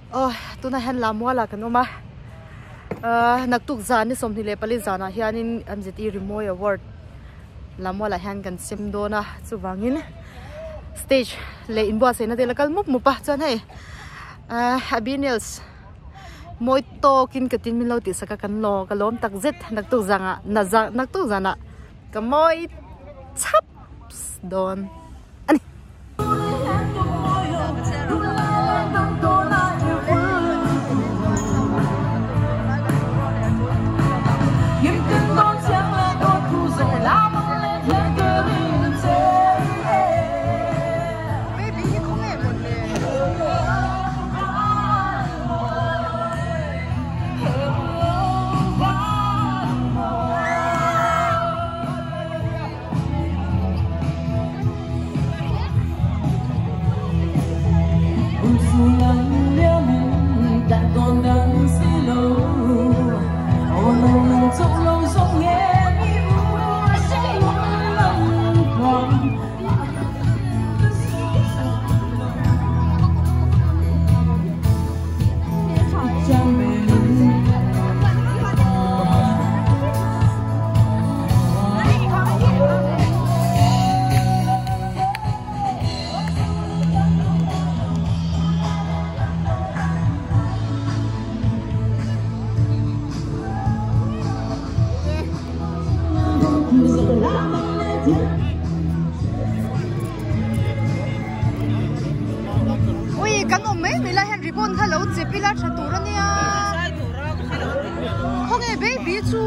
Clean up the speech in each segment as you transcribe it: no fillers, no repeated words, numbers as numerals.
Aw tunah hian Lamuala kan awm a ahh naktuk zan ni 24 zanah hianin M_Z_E Rimawi Award Lamualah hian kan sem dawn a chuvangin stage leh inbuatsaihna te la kal mup mup a chuan hei ahh Abinels mawi tawkin ka tin min lo tih sak a kan law ka lawm tak zet naktuk zangah naktuk zanah ka mawi chhap dawn a ni. Baby hi khawnge mawn le? Ui kan awm mai mai lai hian ribbon kha lo chep ila tha tur ania khawnge baby chu.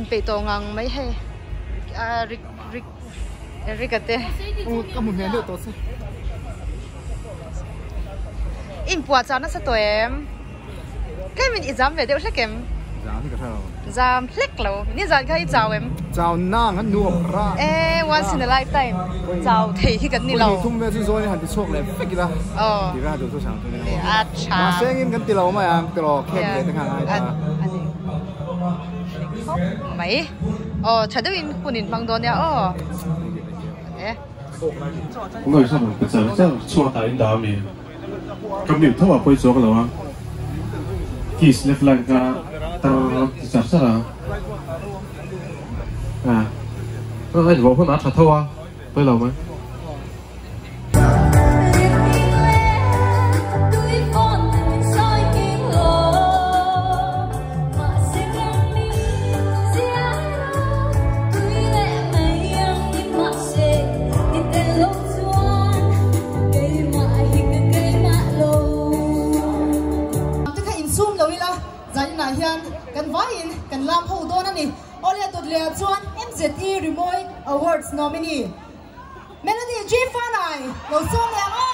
inpeih tawh ngang mai hei a rik rik Eric-a te. Ka hmu hmel deuh tawh che. Inpuah chah nasa tawh em? Tlemin i zam ve deuh hlek em? Zam hi ka hre lo. Zam hlek lo. Nizan kha i chau em? Chau nang han nuam ra. E, once in a lifetime chau thei hi kan ni lo. Pawihnih thum vel chu zawn in han ti chhuak leh vek ila. Aw. Ti ve duh chu sang chu ni lo. A tha. Mahse engin kan ti lo mai ang tiraw khek ve te kha ngai ta. A ni. Khawp mai. Aw tha deuhin hun in hmang dawn nia aw. E. Ngawi sawn ka char char chhuat ah in dah ami. Ka mute tho a pawi chuak lo a. Kiss left line kha tar ti char char a. A a in vawh hun a tha tho a pawi lo mai. Te kha insum lo ila zaninah hian kan vaiin kan lam ho dawn a ni. Awle Dawtlea chuan MZE Rimawi Awards nominee Melody G Fanai lo sawm leh ang aw!